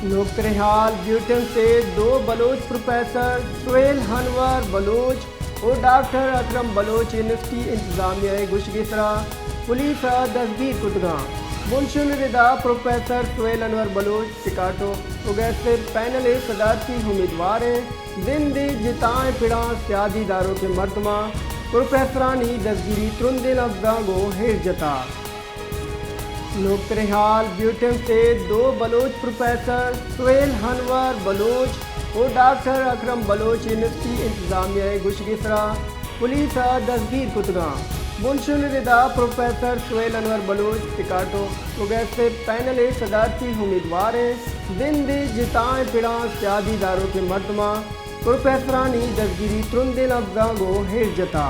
نوکتریں حال، بیوٹن سے دو بلوچ پروفیسر سہیل انور بلوچ و ڈاکٹر اکرم بلوچ یونیورسٹی انتظامیہ ء گوشگ ء سرا پولیس ء دزگیر کتگاں۔ بنشون ردا پروفیسر سہیل انور بلوچ سکاٹو اوگیسٹر پینل ء صدارتی امیدوار ء زند ء جتائیں پڑاں سیادی داروکیں مردماں پروفیسرانی دزگیری ترندیں لفظاں گوں ہیر جتا۔ نوکتریں حال، بیوٹن سے دو بلوچ پروفیسر سہیل انور بلوچ و ڈاکٹر اکرم بلوچ یونیورسٹی انتظامیہ ء گوشگ ء سرا پولیس ء دزگیر کتگاں۔ بنشون ردا پروفیسر سہیل انور بلوچ سکاٹو اوگیسٹر پینل ء صدارتی امیدوار ء زند ء جتائیں پڑاں سیادی داروکیں مردماں پروفیسرانی دزگیری ترندیں لفظاں گوں ہیر جتا۔